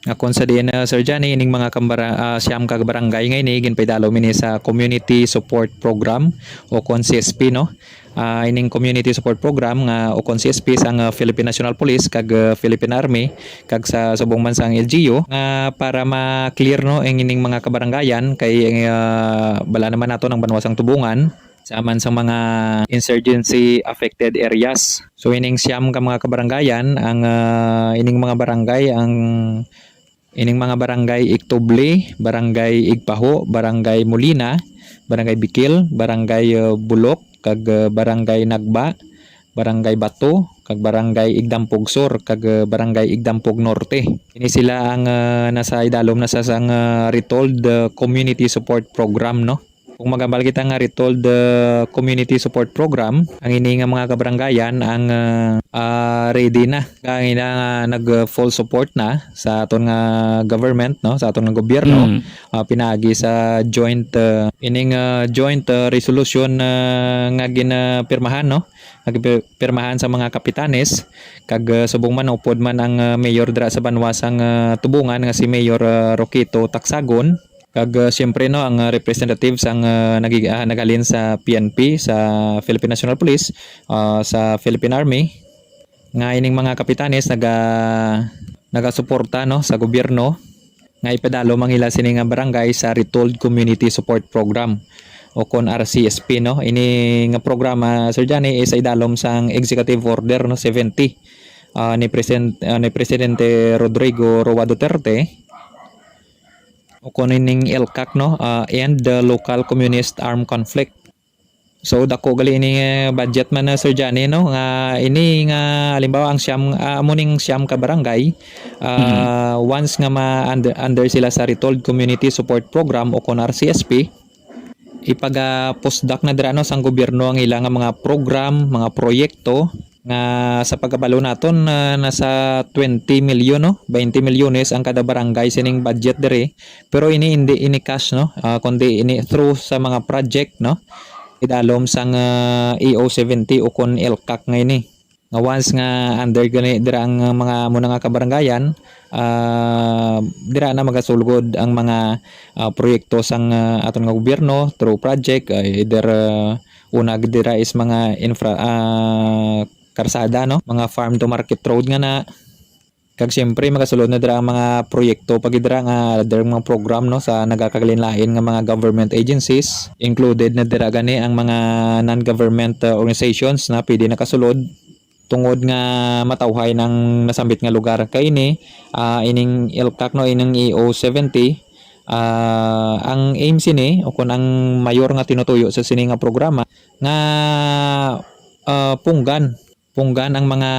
Akon sa diin, ah, Sir Johnny, ining mga kambara-, ah, siyam ka barangay nga ini, ginpaidalom ini sa Community Support Program o kon C S P, no? Ah, ining Community Support Program nga o kon C S P sang, ah, Philippine National Police kag, ah, Philippine Army kag sa subong man sang L G U nga para ma-clear, no, ang ining mga kabaranggayan kay, ah, bala naman nato ang banwa sang Tubungan sa man sa mga insurgency affected areas. So, ining siyam ka mga kabaranggayan, ang, ah, ining mga barangay, ang ining mga barangay Igtubli, Barangay Igpaho, Barangay Molina, Barangay Bikil, Barangay, ah, Bulok, kag, ah, Barangay Nagba, Barangay Bato, kag Barangay Igdampog Sur, kag, uh, Barangay Igdampog Norte. Ini sila ang, uh, nasa idalom na sa sang, uh, Retold, uh, Community Support Program, no? Kung magambal kita nga Retold, uh, Community Support Program, ang ini nga mga kabaranggayan ang, uh, uh, ready na. Ang ina nga nag, uh, full support na sa aton nga government, no, sa aton nga gobyerno, Mm. uh, pinaagi sa joint, uh, ining, uh, joint, uh, resolution, uh, nga ginapirmahan, no, nga gipirmahan sa mga kapitanes, kag, uh, subong man upod man ang, uh, mayor dira sa banwa sang, uh, Tubungan nga si Mayor, uh, Roquito Tacsagon. Kag, uh, siyempre, no, ang, uh, representative sang, uh, nagig-, ah, naghalin sa P N P, sa Philippine National Police, uh, sa Philippine Army, nga ining mga kapitanes naga-, nagasuporta, no, sa gobyerno nga ipadalom ang ila sini nga barangay sa Retold Community Support Program o kon R C S P, no. Ini nga programa, Sir Johnny, is sa idalom sang Executive Order, no, seventy, ah, ni Presiden-, ah, ni Presidente Rodrigo Roa Duterte, o kon ining ELCAC, no, ah, and the local communist armed conflict. So, dako gali ini, eh, budget man na, Sir Johnny, no, nga ini nga, halimbawa, ang siyam, ah, amo ning siyam ka barangay, ah, Mm. once nga ma-, under, under sila sa Retold Community Support Program o kon R C S P, ipagapusdak na dira, no, sang gobyerno ang ila nga mga program, mga proyekto nga sa pagkabalo naton, ah, nasa twenty milyon, no, twenty milyones ang kada barangay sining budget diri. Pero ini hindi ini cash, no, ah, kundi ini through sa mga project, no, idalom sang, ah, E O seventy o kon ELCAC nga ini. Nga once nga under gani dira ang, ah, mga amo na nga kabarangayan, ah, dira na magasulgod ang mga, ah, proyekto sang, ah, aton nga gobyerno through project, ah, either, ah, una gid dira is mga infra-, ah, karsada, no? Mga farm to market road nga na. Kag siyempre, magasulod na dira ang mga proyekto pa gid dira nga other mga program, no, sa nagakalain-lain nga mga government agencies. Included na dira gani ang mga non-government, ah, organizations na pwede nakasulod tungod nga matawhay nang nasambit nga lugar. Kay ini, ah, ining ELCAC, no, ining E O seventy, ah, ang aim sini o kun ang mayor nga tinutuyo sa sini nga programa nga, ah, punggan, punggan ang mga,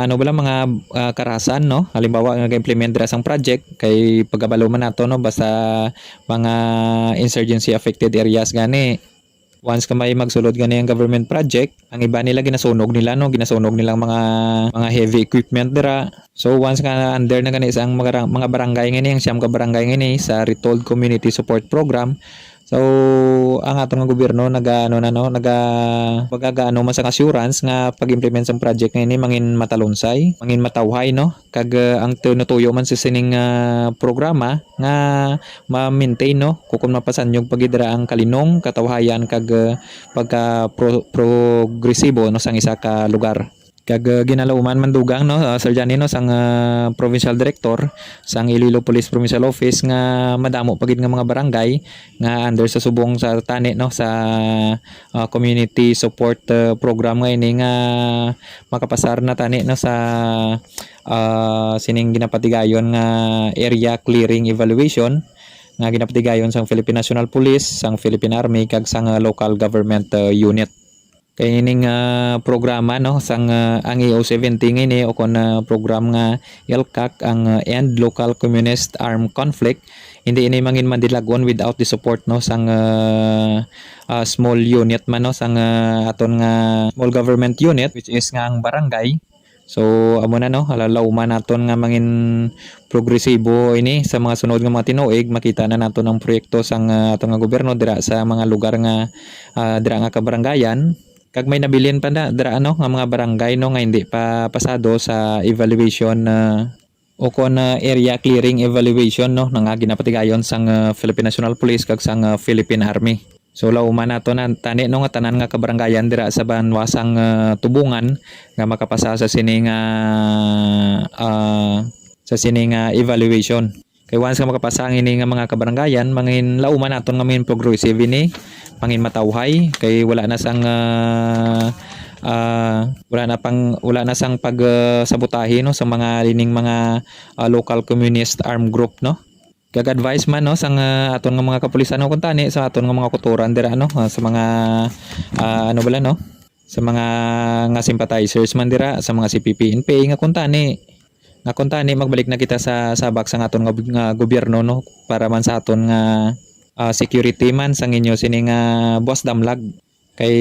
ano bala, mga, ah, karahasan, no? Halimbawa, nag-implement dira sang project, kay pagkabalo man nato, no, basta mga insurgency affected areas gani. Once ka may magsulod gani ang government project, ang iba nila ginasunog nila, no, ginasunog nilang mga, mga heavy equipment dira. So, once nga under na gani sa ang mga, mga barangay ngani, ang siyam ka barangay ngani sa Retold Community Support Program, so, ang aton nga gobyerno naga-, ano na, no, naga-, magagaano man sa assurance nga pag-implement sang project nga ini mangin matalunsay, mangin matawhay, no? Kag, uh, ang tinutuyo man sa sining, uh, programa nga ma-maintain, no? Kukon mapasanyog pa gid dira ang kalinong, katawhayan, kag, uh, pagka pro-, progresibo, no, sang isa ka lugar. Kag, uh, ginalauman man dugang, no, uh, Sir Johnny, no, sang, uh, provincial director sang Iloilo Police Provincial Office nga madamo pa gid nga mga barangay nga under sa subong sa tani, no, sa, uh, community support, uh, program nga ini nga makapasar na tani, no, sa, uh, sining ginapatigayon nga area clearing evaluation nga ginapatigayon sang Philippine National Police, sang Philippine Army, kag sang, uh, local government, uh, unit. Kay ining, ah, programa, no, sang, ah, ang E O seventy nga ini o kon, ah, program nga ELCAC, ang, ah, End Local Communist Armed Conflict, hindi ini mangin madilagwon without the support, no, sang, ah, ah, small unit man, no, sang, ah, aton nga small government unit, which is nga ang barangay. So, amo na, no, halalauman naton nga mangin progresibo ini sa mga sunod nga mga tinuig. Makita na naton ang proyekto sang, ah, aton nga gobyerno dira sa mga lugar nga, ah, dira nga kabarangayan. Kag may nabilin pa na dira, ano, nga mga barangay, no, nga hindi pa pasado sa evaluation, ah, o kon, ah, area clearing evaluation, no, na nga ginapatigayon sang, ah, Philippine National Police kag sang, ah, Philippine Army. So, lauman nato na tani, no, nga tanan nga kabarangayan dira sa banwa sang, ah, Tubungan nga makapasa sa sini nga, ah, sa sini nga evaluation. Kay once nga makapasa ang ini nga mga kabarangayan, mangin lauman naton nga mangin progressive ini, mangin matawhay, kay wala na sang, ah, ah, wala na pang, wala na sang pag, ah, sabotahe, no, sa mga ining mga, ah, local communist armed group, no. Gag-advise man, no, sang, ah, aton nga mga kapulisan, no, kuntani sa aton nga mga kutoran dira, no, ah, sa mga, ah, ano bala, no, sa mga nga sympathizers man dira sa mga C P P N P A nga kuntani, nga kuntani magbalik na kita sa sabak sa aton nga, nga gobyerno, no, para man sa aton nga, ah, security man sa inyo sini nga buwas damlag. Kay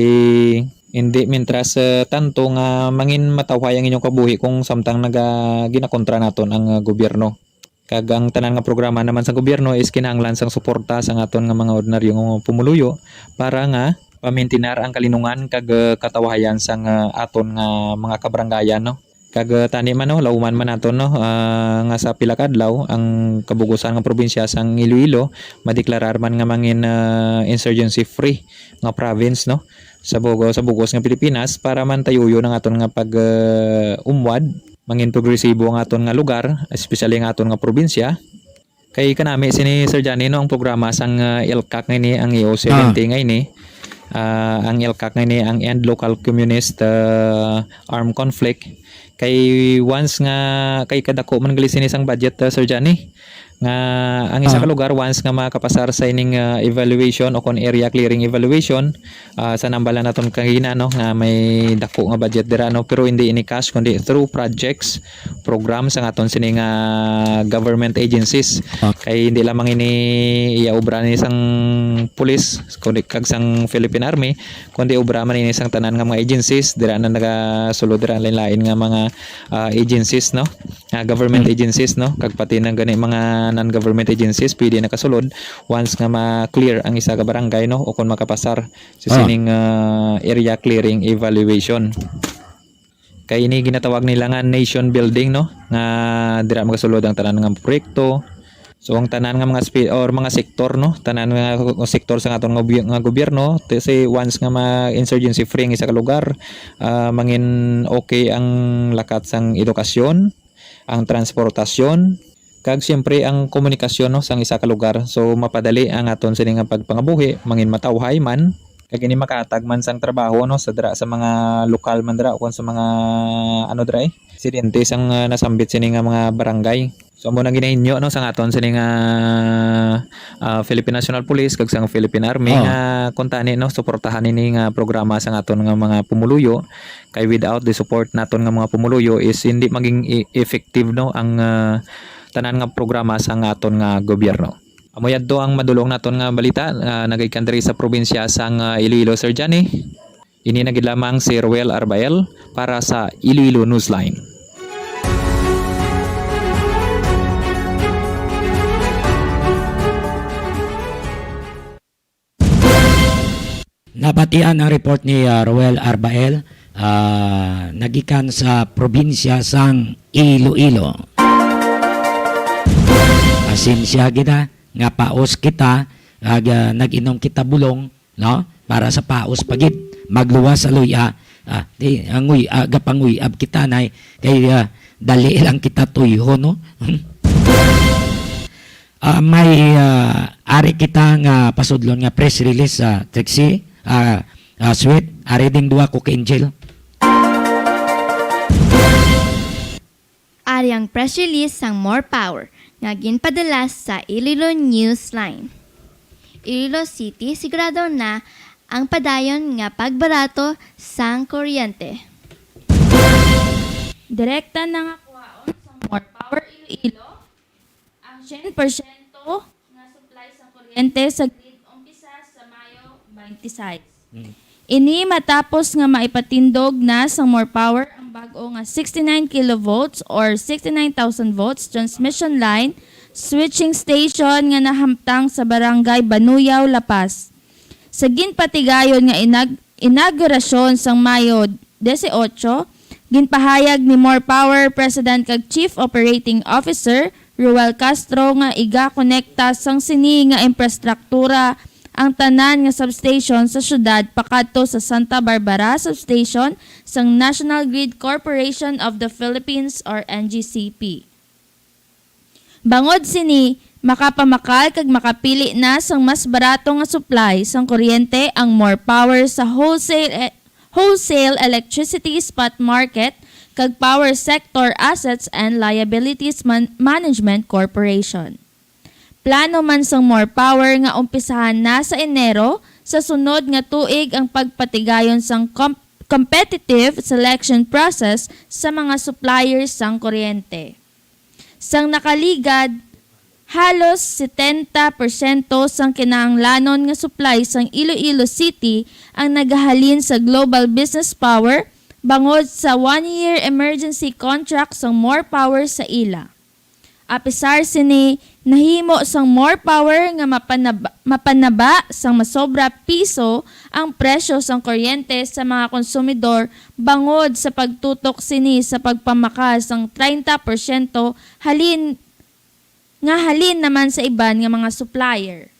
hindi mintras, eh, tanto nga mangin matawhay ang inyong kabuhi kung samtang naga-, ginakontra naton ang, ah, gobyerno. Kag ang tanan nga programa naman sa gobyerno is kinahanglan sang suporta sang aton nga mga ordinaryo nga mga pumuluyo para nga pamintinar ang kalinungan kag, eh, katawhayan sang, ah, aton nga mga kabarangayan, no? Kag, ah, tani man, no, lauman man naton, no, ah, nga sa pila ka adlaw ang kabugusan nga probinsya sang Iloilo madeklarar man nga mangin, ah, insurgency free nga province, no, sa bug-, sa bug-os nga Pilipinas para man tayuyon ang aton nga pag, ah, umwad, mangin progresibo ang aton nga lugar, especially ang aton nga probinsya. Kay kanami sini, Sir Johnny, no, ang programa sang, ah, ELCAC nga ini, ang E O seventy Ah. nga ini, ah, ang ELCAC nga ini, ang End Local Communist, ah, Armed Conflict. Kay once nga, kay kadako man gali sini sang budget, ah, Sir Johnny, nga ang isa Ah. ka lugar, once nga makapasar sa ining, ah, evaluation o kon area clearing evaluation, ah, sa nambala naton kagina, no, nga may dako nga budget dira, no, pero hindi ini cash kundi through projects, program sa aton sini nga government agencies. Okay. Kay hindi lamang ini iya obra ni sang pulis kundi kag sang Philippine Army, kundi obra man ini sang tanan nga mga agencies dira na nagasulod dira ang lain-lain nga mga, ah, agencies, no, nga government Hmm. agencies, no, kag pati na gani mga non-government agencies pwede nakasulod once nga ma-clear ang isa ka barangay, no, o kung makapasar sa Ah. sining, ah, area clearing evaluation. Kay ini ginatawag nila nga nation building, no? Nga dira magasulod ang tanan nga proyekto. So ang tanan nga mga spe-, or mga sektor, no? Tanan nga sektor sa aton nga goby-, nga gobyerno, kasi once nga ma-insurgency free ang isa ka lugar, ah, mangin okay ang lakat sang edukasyon, ang transportasyon, kag siyempre ang komunikasyon, no, sang isa ka lugar. So mapadali ang aton sini nga pagpangabuhi, mangin matawhay man, kag ini makahatag man sang trabaho, no, sa dira sa mga lokal man dira o kung sa mga, ano, dira, eh, residente sang, ah, nasambit sini nga mga barangay. So amo nang ginahinyo, no, sang aton sini nga, ah, Philippine National Police kag sang Philippine Army Oh. nga kuntani, no, suportahan ini nga programa sang aton nga mga pumuluyo. Kay without the support naton nga mga pumuluyo is hindi maging e-, effective, no, ang, ah, tanan nga programa sang aton nga gobyerno. Amo yadto ang madulong naton nga balita, ah, nagaikan diri sa probinsya sang, ah, Iloilo, Sir Johnny. Ini na gid lamang si Roel Arbael para sa Iloilo Newsline. Nabatian ang report ni, ah, Roel Arbael, ah, nagikan sa probinsya sang Iloilo. Pasensya gid, ah, nga paos kita, ag, ah, nag-inom kita bulong, no? Para sa paos pa gid, magluwas sa luya. Ah, di, ang uy-, ah, gapanguyab kita, nay, kay, ah, dali lang kita tuyho, no? Ah, may, ah, ari kita nga pasudlon nga press release, ah, Trixie, ah, ah, Sweet, ari ding duha ko ka Angel. Ari ang press release sang More Power nga ginpadala sa Iloilo Newsline. Iloilo City, sigurado na ang padayon nga pagbarato sang kuryente. Direkta na nga kuhaon sa More Power Iloilo ang syen porsyento nga supply sa kuryente sa grid umpisa sa Mayo twenty-six. Mm. Ini matapos nga maipatindog na sang More Power ang bag-o nga sixty-nine kilovolts or sixty-nine thousand volts transmission line switching station nga nahamtang sa Barangay Banuyaw, La Paz. Sa ginpatigayon nga inag-, inaugurasyon sang Mayo dieciocho, ginpahayag ni More Power President kag Chief Operating Officer Roel Castro nga igakonekta sang sini nga infrastruktura ang tanan nga substation sa syudad pakadto sa Santa Barbara Substation sang National Grid Corporation of the Philippines or N G C P. Bangod sini, makapamakal kag makapili na sang mas barato nga supply sang kuryente ang More Power sa wholesale e-, wholesale electricity spot market kag power sector assets and liabilities man-, management corporation. Plano man sang More Power nga umpisahan na sa Enero sa sunod nga tuig ang pagpatigayon sang comp-, competitive selection process sa mga suppliers sang kuryente. Sang nakaligad, halos setenta porsyento sang kinahanglanon nga supply sang Iloilo City ang nagahalin sa Global Business Power bangod sa one-year emergency contract sang More Power sa ila. Apisar sini, nahimo sang More Power nga mapanab-, mapanaba sang masobra piso ang presyo sang kuryente sa mga konsumidor bangod sa pagtutok sini sa pagpamaka sang treinta porsyento halin, nga halin naman sa iban nga mga supplier.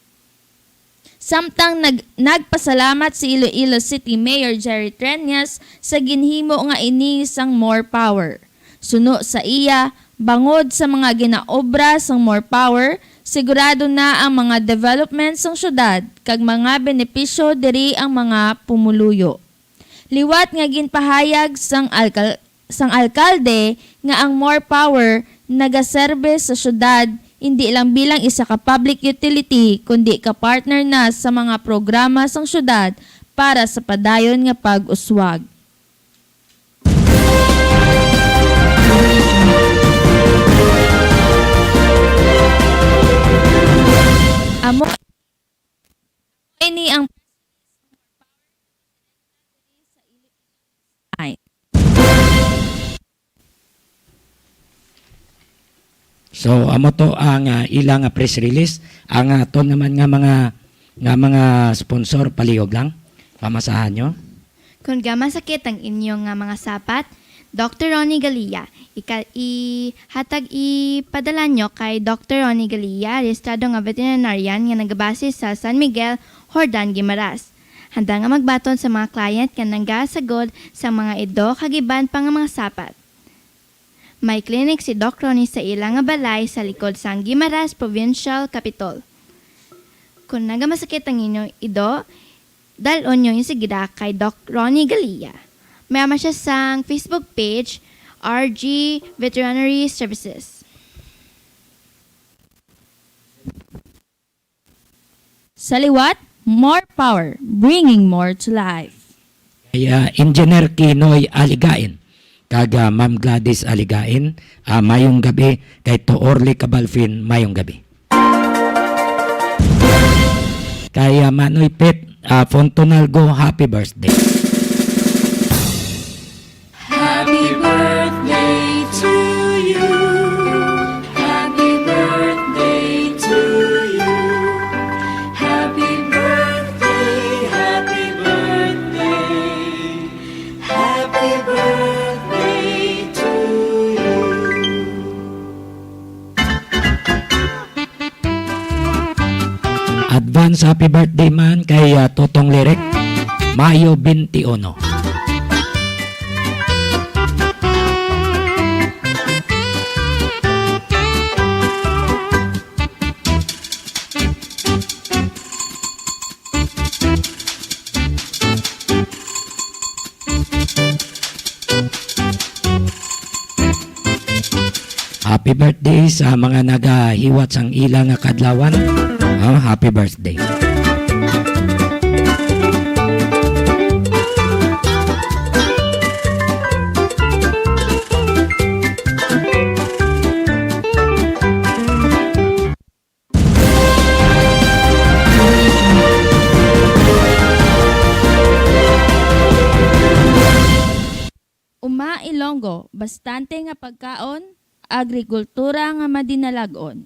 Samtang nag-, nagpasalamat si Iloilo City Mayor Jerry Treñas sa ginhimo nga ini sang More Power. Suno sa iya, bangod sa mga ginaobra sang More Power, sigurado na ang mga development sang syudad kag mga benepisyo diri ang mga pumuluyo. Liwat nga ginpahayag sang alkal-, sang alkalde nga ang More Power nagaserbe sa syudad indi lang bilang isa ka public utility, kundi ka partner na sa mga programa sang syudad para sa padayon nga pag-uswag. Amo ini ang Ay. So, amo to ang, ah, ila nga press release. Ang aton naman nga mga, nga mga sponsor, palihog lang. Pamasahan nyo. Kung gamasakit ang inyo nga mga sapat, Doktor Ronnie Galia, ika-, ihatag, ipadala nyo kay Doktor Ronnie Galia, rehistrado nga veterinarian nga nagabase sa San Miguel, Jordan, Guimaras. Handa nga magbaton sa mga client nga nangasagod sa mga ido kag iban pa nga mga sapat. May clinic si Doc Ronnie sa ila nga balay sa likod sang Guimaras Provincial Capitol. Kung nagamasakit ang inyo ido, dal-on nyo insigida kay Doc Ronnie Galia. May ama siya sang Facebook page, R G Veterinary Services. Sa liwat, more power, bringing more to life. Kay, ah, Engineer Kinoy Aligain, kag, ah, Ma'am Gladys Aligain, ah, mayong gabi, kay To Orly Cabalfin, mayong gabi. Kay, ah, Manoy Pet, ah, Fontonalgo, happy birthday. Happy birthday to you. Happy birthday to you. Happy birthday, happy birthday. Happy birthday to you. Advance happy birthday man kay, ah, Totong Lirik, Mayo twenty-one. Happy birthday sa mga nagahiwat sang ila nga kadlawan. Ah, happy birthday. Uma Ilonggo, bastante nga pagkaon, agrikultura nga madinalag-on.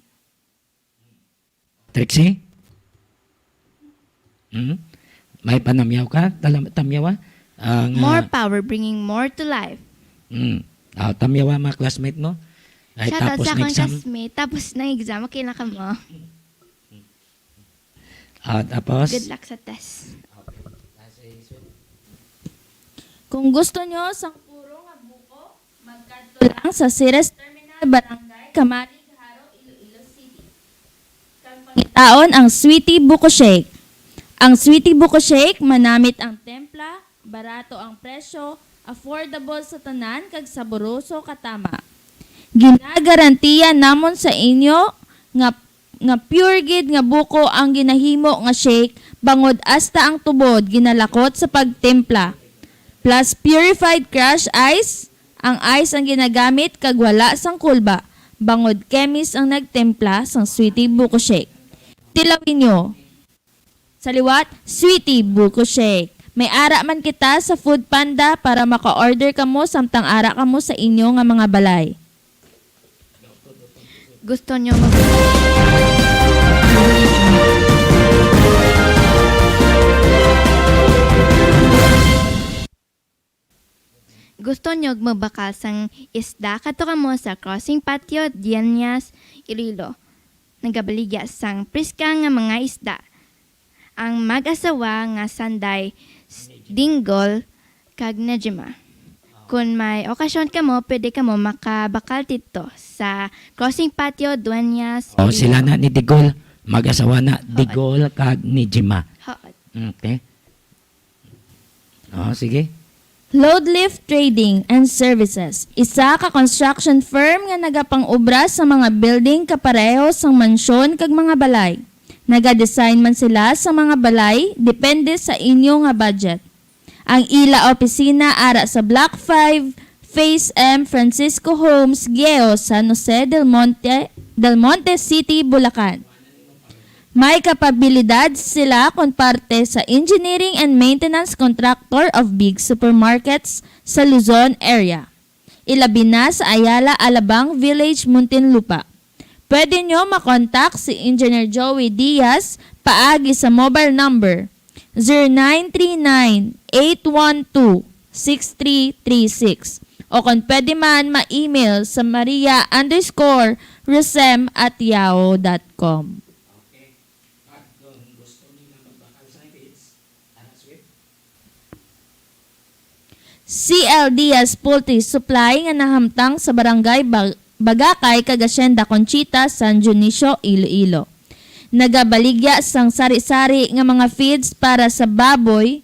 Trixie? Hmm? May panamyaw ka? Talam-, tamyawa? Ang, More ah, power, bringing more to life. Hmm. Ah, tamyawa, mga classmate mo? Ay, shout out tapos sa na akong exam? Classmate. Tapos na exam. Okay na ka mo. Ah, tapos? Good luck sa test. Kung gusto nyo sang puro nga buko, magkadto lang sa Ceres Terminal, Barangay Camalig, Jaro, Iloilo City. Kag pangitaon ang Sweetie Buko Shake. Ang Sweetie Buko Shake, manamit ang templa, barato ang presyo, affordable sa tanan, kag saboroso katama. Ginagarantiya namon sa inyo nga, nga pure gid nga buko ang ginahimo nga shake, bangod hasta ang tubod ginalakot sa pagtimpla. Plus purified crush ice, ang ice ang ginagamit kag wala sang kulba, bangod chemist ang nagtimpla sang Sweetie Buko Shake. Tilawi nyo. Sa liwat, Sweetie Buko Shake. May ara man kita sa Food Panda para maka-order kamo samtang ara kamo sa inyo nga mga balay. Gusto nyo mag- Gusto nyo magbakal sang isda? Kadto kamo sa Crossing Patio, Dueñas, Iloilo. Nagabaligya sang priska nga mga isda ang mag-asawa nga Sanday, s-, Dinggol, kag Nejima. Kon may okasyon kamo, pwede kamo makabakal didto sa Crossing Patio, Dueñas, O, Iloilo. Sila na ni Digol. Mag-asawa na, Hood. Digol kag Nejima. Hood. Okay. O, sige. Loadlift Trading and Services, isa ka construction firm nga nagapang-obra sa mga building kapareho sang mansyon kag mga balay. Nagadesign man sila sa mga balay, depende sa inyo nga budget. Ang ila opisina ara sa Block five, Phase M, Francisco Homes, Guejo, San Jose del Monte, Del Monte City, Bulacan. May kapabilidad sila kon parte sa engineering and maintenance contractor of big supermarkets sa Luzon area, ilabi na sa Ayala Alabang Village, Muntinlupa. Pwede nyo makontak si Engineer Joey Diaz paagi sa mobile number zero nine three nine, eight one two, six three three six, o kon pwede man, ma-email sa maria underscore rosem at yahoo dot com. C L Diaz Poultry Supply nga nahamtang sa Barangay Bag-, Bagakay kag Hacienda Conchita, San Dionisio, Iloilo. Nagabaligya sang sari-sari nga mga feeds para sa baboy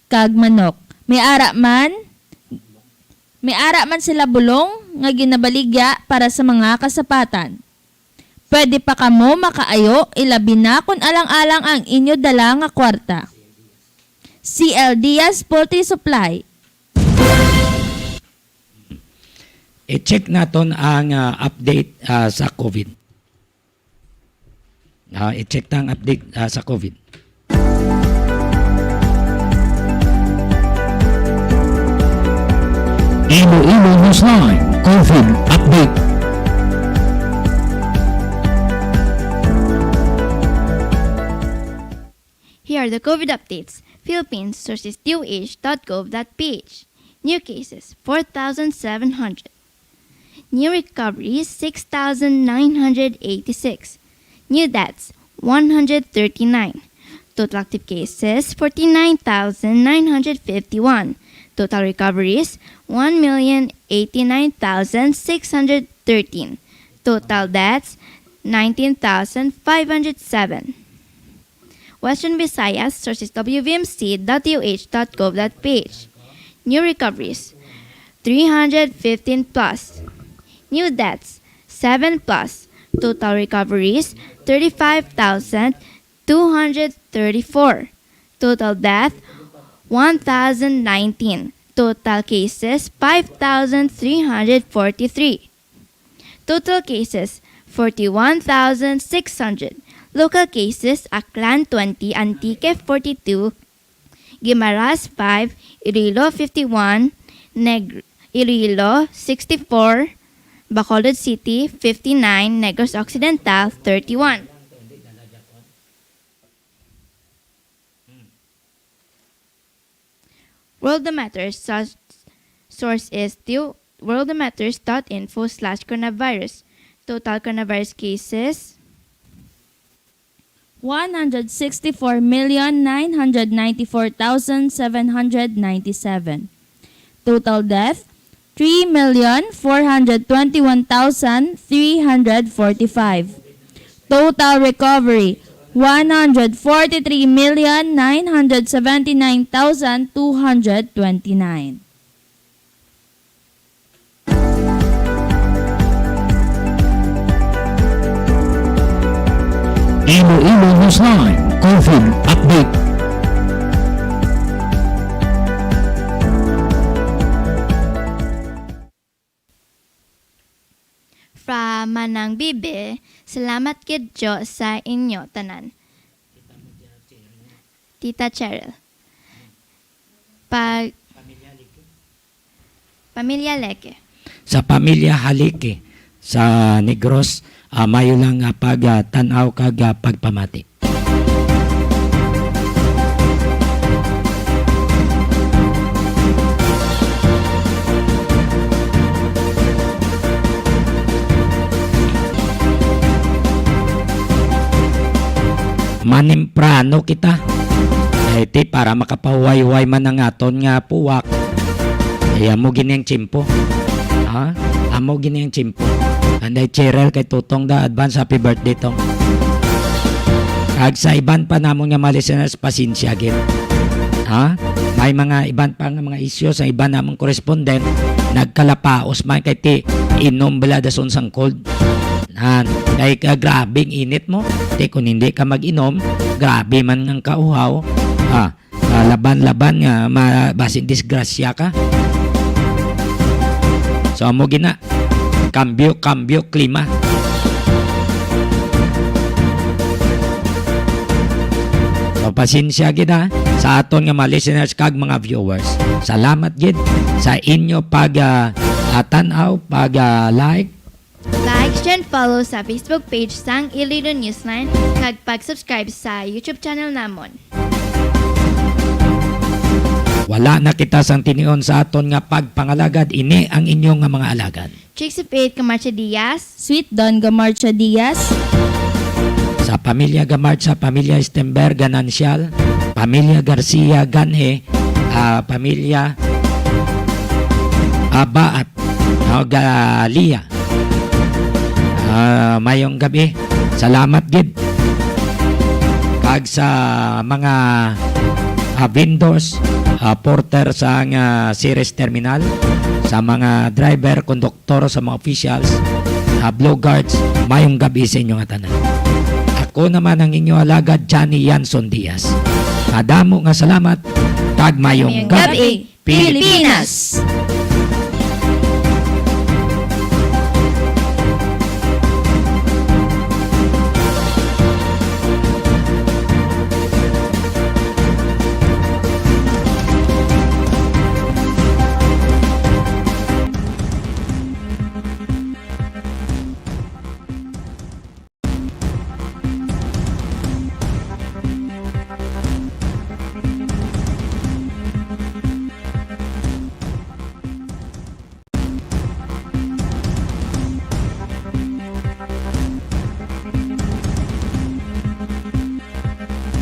kag manok. May ara man, may ara man sila bulong nga ginabaligya para sa mga kasapatan. Pwede pa kamo makaayo, ilabi na kon alang-alang ang inyo dala nga kwarta. C L Diaz Poultry Supply. I-check naton ang, ah, update, ah, sa COVID. Ah, i-check ta ang update, ah, sa COVID. Iloilo Newsline COVID Update. Here are the COVID updates. Philippines, sources D O H dot gov dot P H. New cases, four thousand seven hundred. New recoveries, six thousand nine hundred eighty-six. New deaths, one hundred thirty-nine. Total active cases, forty-nine thousand nine hundred fifty-one. Total recoveries, one million eighty-nine thousand six hundred thirteen. Total deaths, nineteen thousand five hundred seven. Western Visayas, sources W V M C dot U H dot gov dot P H. New recoveries, three hundred fifteen plus. New deaths, seven plus. Total recoveries, thirty-five thousand two hundred thirty-four. Total death, one thousand nineteen. Total cases, five thousand three hundred forty-three. Total cases, forty-one thousand six hundred. Local cases, Aklan, twenty, Antique, forty-two, Guimaras, five, Iloilo, fifty-one, Neg-, Iloilo, sixty-four, Bacolod City, fifty-nine, Negros Occidental, thirty-one. Worldometers, sus-, source is the worldometers dot info slash coronavirus. Total coronavirus cases, one hundred sixty-four million nine hundred ninety-four thousand seven hundred ninety-seven. Total death, three million four hundred twenty-one thousand three hundred forty-five. Total recovery, one hundred forty-three million nine hundred seventy-nine thousand two hundred twenty-nine. Iloilo Newsline COVID Update. Manang Bibi, salamat gid, Jo, sa inyo tanan. Tita Cheryl. Pag Pamilya Leke. Sa Pamilya Haliki sa Negros, ah, mayo lang nga pag, ah, tan-aw kag, ah, pagpamati. Manimprano kita. Ay, ti, para makapahuway-huway man ang aton nga puwak. Ay, amo gini ang tiyempo. Ha? Amo gini ang tiyempo. Anday Cheryl kay Tutong da, advance happy birthday, Tong. Kag sa iban pa namon nga mga listeners, pasensya gid. Ha? May mga iban pa nga mga isyu sa iban namon correspondent, nagkalapaos man kay ti inom bala dason sang cold. Nan, kay ka, grabe ang init mo. Ti kung hindi ka mag-inom, grabe man ang kauhaw. Ah, ah, laban-laban nga ma-, basin disgrasya ka. So, amo gina. Kambyo, kambyo, klima. So, pasensya gid, ha, sa aton nga mga listeners kag mga viewers. Salamat gid sa inyo pag, ah, ah, tan-aw, pag, ah, like. Like, share, and follow sa Facebook page sang Iloilo Newsline, kag pag-subscribe sa YouTube channel namon. Wala na kita sang tinion sa aton nga pagpangalagad, ini ang inyo nga mga alagad. Chicks of Eight Gamarcha Diaz. Sweet Don Gamarcha Diaz. Sa pamilya Gamarcha, pamilya Stember, Ganancial, pamilya Garcia, Ganhe, ah, pamilya Abaat, no, Galia. Ah, mayong gabi. Salamat gid. Kag sa mga, ah, vendors, ah, porter sa nga Ceres Terminal, sa mga driver, konduktor, sa mga officials, ah, Blue Guards, mayong gabi sa inyo nga tanan. Ako naman ang inyo alagad, Johnny Yanson Diaz. Madamo nga salamat, kag mayong Mayong gabi, gabi, Pilipinas!